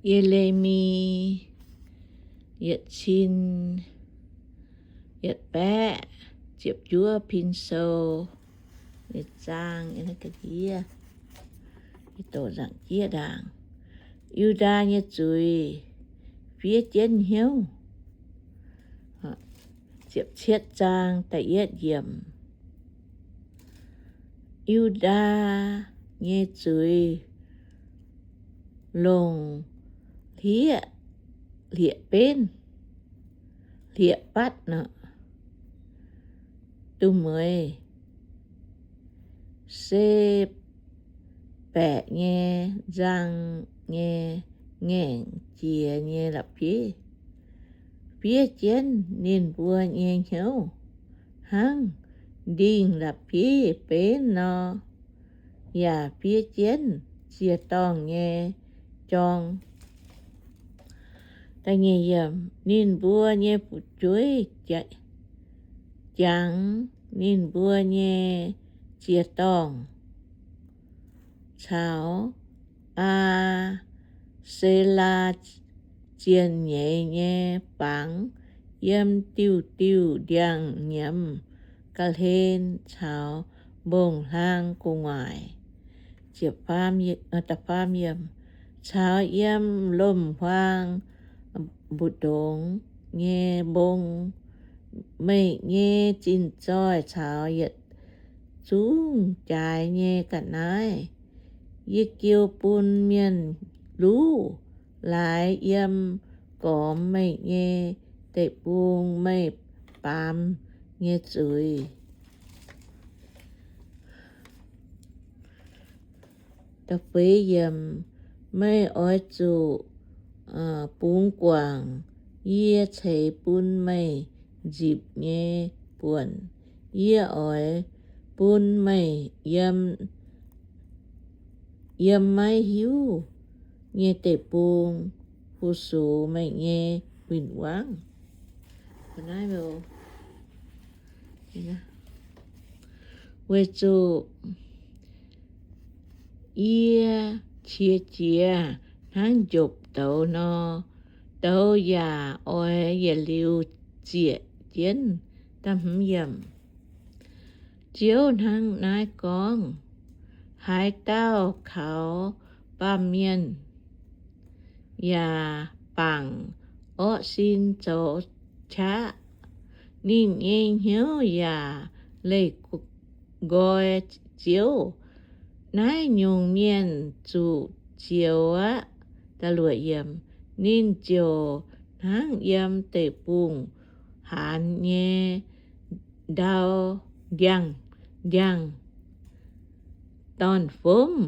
Ye^le^mi yietc cin yietc baeqv ziepc juov pin sou. Zaang, Yiu^ndaa nyei zuiz fiev jienv hnyouv. Ziepc cietv zaang da'yietv yiemc. Yiu^ndaa nyei zuiz longc hlieqv, hlieqv-benv, hlieqv-batv nor, duqv mueiz. Se baeqc nyei nzang nyei ngaengc jiex nyei la'bieiv fiev jienv ninh mbuo nyei hnyouv, hnangv ndingh la'bieiv-benv nor, yaac fiev jienv ziec-dorngh nyei jorng. Ninh mbuo nyei fu'jueiv jangx ninh mbuo nyei ziec-dorngh caux Aa^se^laa zienh nyeiz nyei fangx yiem diuh diuh ndiangx-nyiemz ga'hlen caux mbong-hlang gu'nguaaic, caux yiem lomc-huaang mbu'ndongx nyei mbong. Meih nyei zinh zoih caux yietc zungv jaaix nyei ga'naaiv yie jiu bun mienh luv laaix yiem gormx meih nyei deic-bung meih baamz nyei zuiz. Meih oix zuqc bungx guangc yie ceix bun meih nzipc nyei buonc. Yie oix bun meih yiem, yiem maiv hiuv nyei deic-bung fu-sux meih nyei win-wangv. Weic zuqc yie qiex jiez hnangv njopc douz nor, douz yaac oix yietc liuz zieqc jienv. Ziouv hnangv naaiv gorngv, Haaix dauh kaux baamh mienh yaac bangc orqv sin zoux qaqv, ninh nyei hnyouv yaac leih nqoi Ziouv, naaiv nyungc mienh zuqc zioux aqv. Ninh ziouc hnangv yiem deic-bung haanz nyei ndau ndiangx-ndiangx dorn-fomv,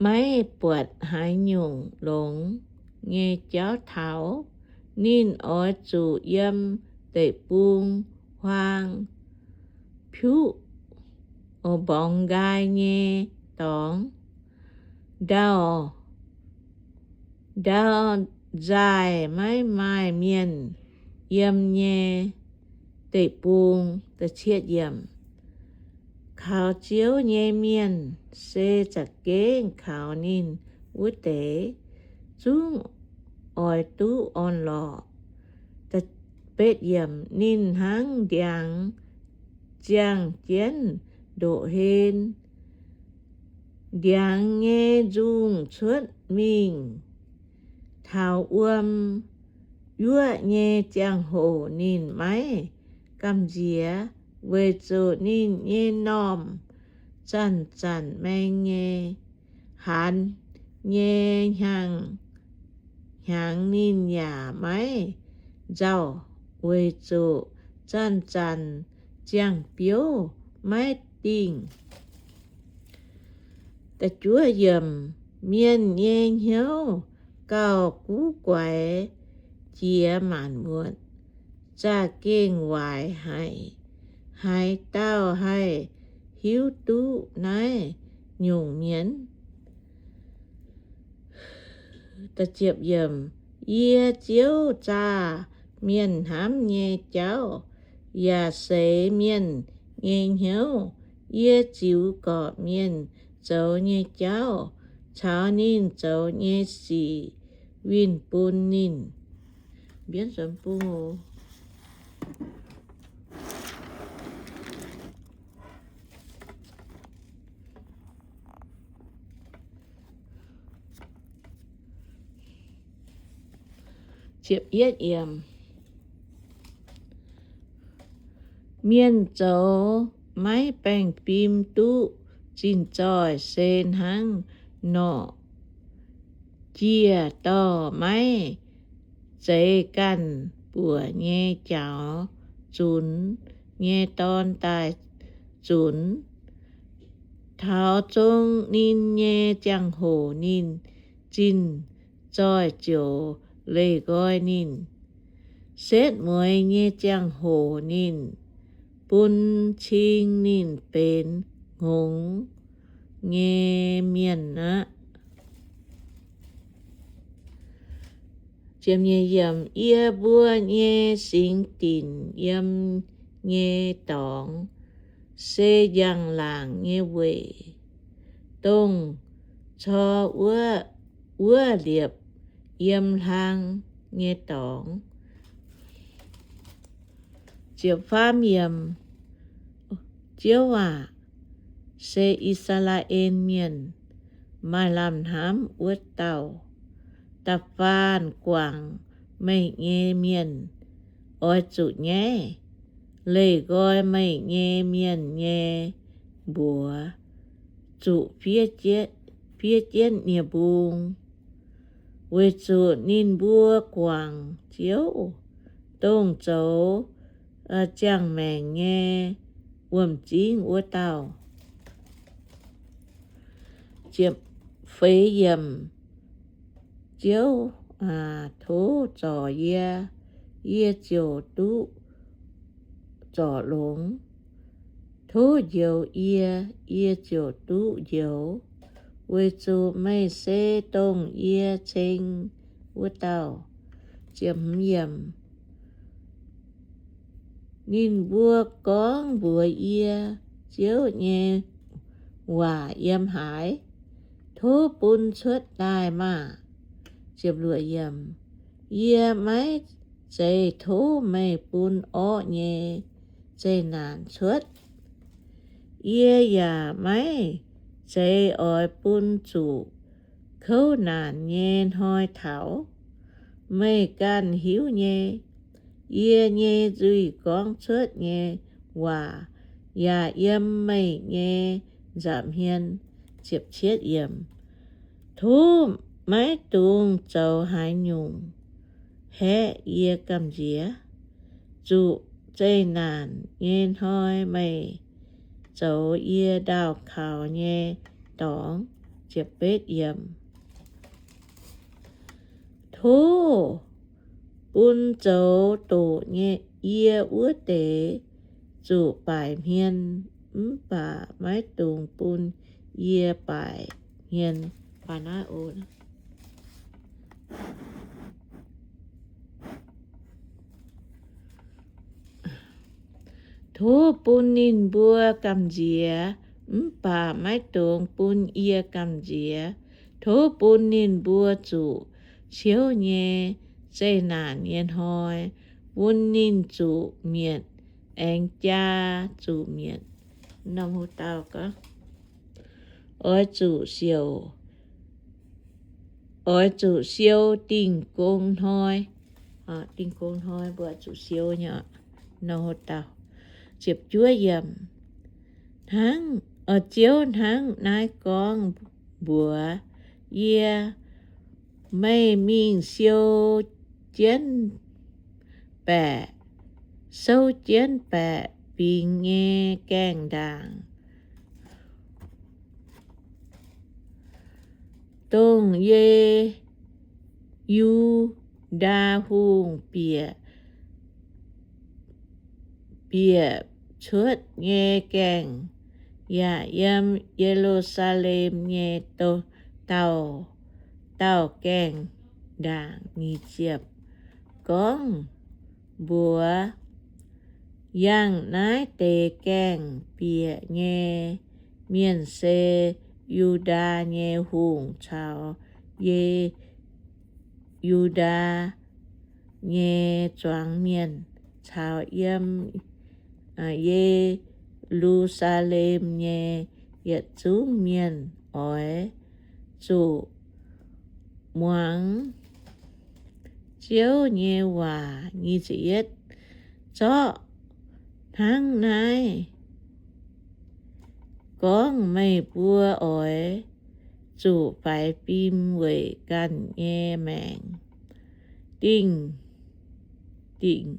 maiv buatc haaix nyungc longx nyei jauv taux. Ninh oix zuqc yiem deic-bung huaang piuv mborngx nqaai nyei dorngx. Ndau, ndau nzaaih maiv maaih mienh yiem nyei deic-bung. Kaux Ziouv nyei mienh, se za'gengh kaux ninh wuov deix, zungv oix duqv orn-lorqc. Ninh hnangv ndiangx ziangh jienv ndoqc hlen, ndiangx nyei nzungh cuotv mingh taux wuom yuoqv nyei ziangh hoc ninh maiv gamh nziex, weic zuqc ninh nyei normh zanc-zanc maeng nyei. Haanz nyei hnyangx ninh yaac maiv nzauh, weic zuqc zanc-zanc ziangh biouv maiv dingh. Mienh nyei hnyouv gauh guv guaix jiex maanc muotc, za'gengh waaic haic. Haaix dauh haih hiuv duqv naaiv nyungc mienh? Yie, Ziouv, zaah mienh hnamv nyei jauv yaac seix mienh nyei hnyouv. Yie ziux gorqv mienh zoux nyei jauv, caux ninh zoux nyei sic winh bun ninh. Mienh zoux maiv baengh fim duqv zinh zoih se hnangv nor, njiec dorh maiv zeiz ganh buoc nyei jaux zunx nyei dorn daaih zunx. Taux zong ninh nyei ziangh hoc ninh zinh zoih ziouc leih nqoi ninh. Setv mueiz nyei ziangh hoc ninh bun cing ninh benx hngongx nyei mienh aqv. Yie mbuo nyei singx dinc yiem nyei dorngx se njang-laangc nyei weic, dongh cor wuov liepc yiem hlang nyei dorngx. Ziouv aac, se I^saa^laa^en Mienh maaih lamh hnamv wuov dauh. Da'faanh guangc meih nyei mienh oix zuqc nyaiv. Leih nqoi meih nyei mienh nyei mbuox zuqc fiev jienv nie-mbung, weic zuqc ninh mbuo guangc Ziouv, dongh zoux ziangh maengc nyei wuom-zingv wuov dauh. Ziouv aac, tov zorc yie, yie ziouc duqv zorc longx. Tov njoux yie, yie ziouc duqv njoux, weic zuqc meih se dongh yie ceng wuov dauh. Ninh mbuo gorngv mbuox yie Ziouv nyei waac yiem haaix? Tov bun cuotv daaih maah! Yie maiv zeiz tov meih bun orqv nyei zeqc naanc cuotv. Yie yaac maiv zeiz oix bun zuqc kouv naanc nyei hnoi taux. Meih ganh hiuv nyei. Yie nyei nzuih gorngv cuotv nyei waac yaac yiem meih nyei nza'hmien. Tov maiv dungx zoux haaix nyungc haeqv yie gamh nziex. Zuqc zeqc naanc nyei hnoi meih zoux yie ndaauh kaux nyei dorngx. Tov bun zoux doqc nyei yie wuov deix zuqc baaic hmien, mv baac maiv dungx bun yie baaic hmien. Tov bun ninh mbuo gamh nziex, mv baac maiv dungx bun yie gamh nziex. Tov bun ninh mbuo zuqc ciouv nyei zeqc naanc nyei hnoi, bun ninh zuqc mietc aengx jaa zuqc mietc. Oix zuqc siou, oix zuqc siou dingh gong hnoi. Dingh gong hnoi mbuo zuqc siou nyei. Hnangv, Ziouv hnangv naaiv gorngv mbuox yie, meih mingh siou jienv baeqc, souv jienv baeqc fingx nyei gaengh ndaangc, dongh Ye- Yu^ndaa Hungh bieqc, bieqc cuotv nyei gaengh, yaac yiem Ye^lu^saa^lem nyei dauh, dauh gaengh ndaangc. Gorngv mbuox yangh naaiv deix gaengh bieqc nyei mienh se Yu^ndaa nyei hungh caux Ye, Yu^ndaa nyei zuangx mienh caux yiem Ye^lu^saa^lem nyei yietc zungv mienh oix zuqc muangx Ziouv nyei waac. Zorqv hnangv naaiv gorngv meih mbuo oix zuqc faix fim weic ganh nyei maengc. Dingh, dingh,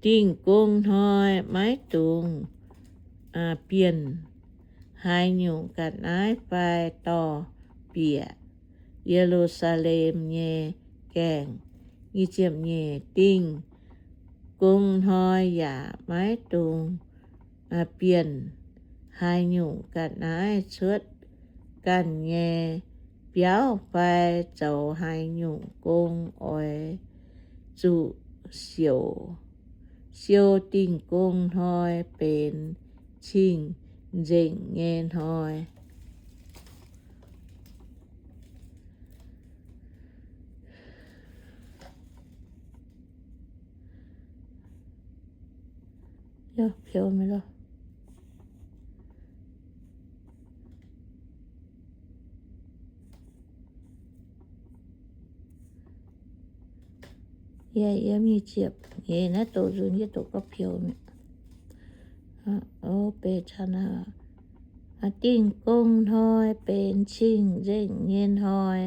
dingh gong hnoi maiv dungx bienh haaix nyungc ga'naaiv fai dorh bieqc Ye^lu^saa^lem nyei gaengh. Dingh gong hnoi yaac maiv dungx bienh haaix nyungc ga'naaiv cuotv ganh nyei biauv fai zoux haaix nyungc gong oix zuqc siou, siou dingh gong hnoi benx cing-nzengc nyei hnoi. Yiem nyic ziepc, naaiv doqc nzunc yie doqc gauh pioux mi'aqv. Dingh gong hnoi benx cing-nzengc nyei hnoi,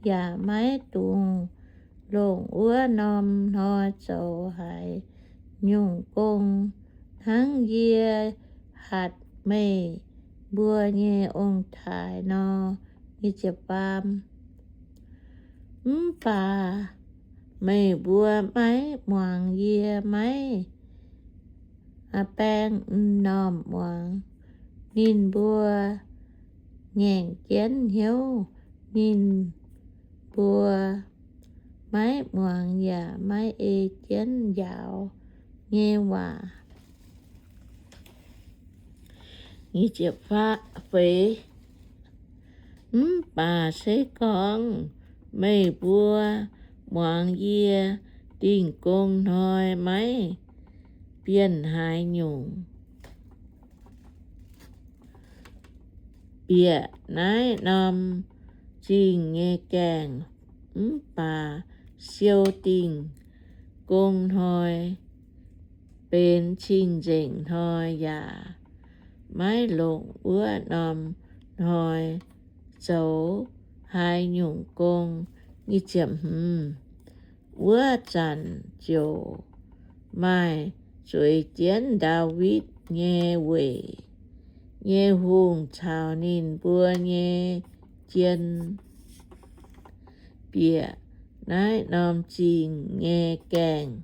yaac maiv dungx longc wuov norm hnoi zoux haaix nyungc gong, hnangv yie hatc meih mbuo nyei ong-taaix nor. Mv baac meih mbuo maiv muangx yie, maiv baeng m'normh muangx. Ninh mbuo ngaengc jienv hnyouv ninh mbuo maiv muangx yaac maiv ei jienv njaaux nyei waac. Mv baac se gorngv meih mbuo muangx yie, dingh gong hnoi maiv bienh haaix nyungc bieqc naaiv norm zingh nyei gaengh, mv baac siou dingh gong hnoi benx cing-nzengc hnoi yaac maiv longc wuov norm hnoi zoux haaix nyungc gong. Wuov zanc ziouc maaih zueiz jienv Ndaawitv nyei weic nyei hungh caux ninh mbuo nyei jien bieqc naaiv norm zingh nyei gaengh.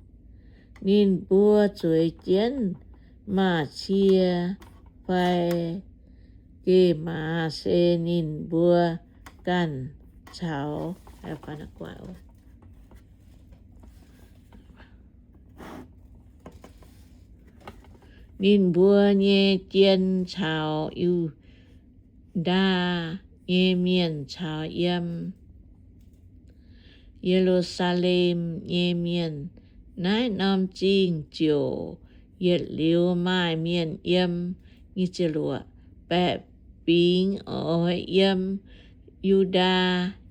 Ninh mbuo zueiz jienv maaz-cie fai geh maaz se ninh mbuo ganh caux ninh mbuo nyei jien caux Yu- ndaa nyei mienh caux yiem Ye^lu^saa^lem nyei mienh. Naaiv norm zingh ziouc yietc liuz maaih mienh yiem. Baeqc fingx oix yiem Yu^ndaa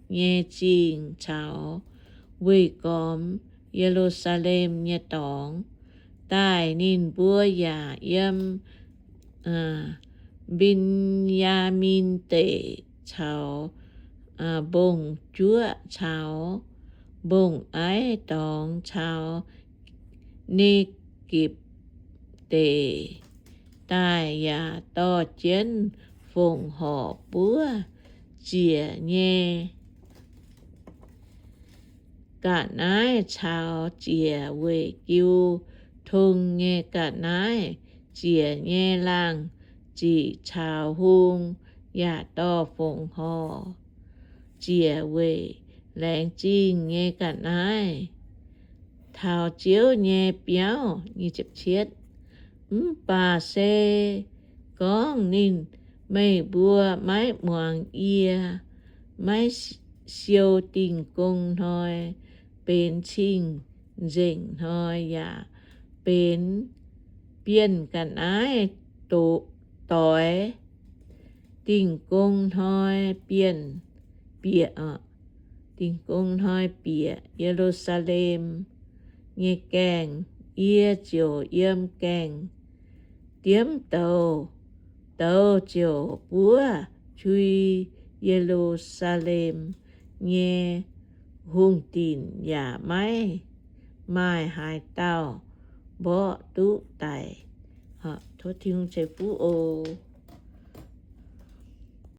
nyei zingh caux weih gormx Ye^lu^saa^lem nyei dorngx daaih. Ninh mbuo yaac yiem Mben^yaa^min Deic caux mbong-juoqv caux mbong-aiv dorngx caux Ne^gepc Deic daaih, yaac dorh jienv fongc horc buov ziec nyei ga'naaiv caux ziec weic jiu tong nyei ga'naaiv, ziec nyei laangh ziqc caux hung, yaac dorh fongc horc ziec weic laengz zingh nyei ga'naaiv taux Ziouv nyei biauv. Mv baac se gorngv ninh Meih mbuo maiv muangx yie, maiv siou Dingh Gong Hnoi benx cing-nzengc hnoi, yaac benx bienh ga'naaiv doix. Dingh Gong Hnoi bienh bieqc, Dingh Gong Hnoi bieqc Ye^lu^saa^lem nyei gaengh, yie ziouc yiem gaengh diemv douz. Douz ziouc buov qui Ye^lu^saa^lem nyei hungh dinc, yaac maiv maaih haaix dauh mborqv duqv daic. Tov Tin-Hungh ceix fuqv oc.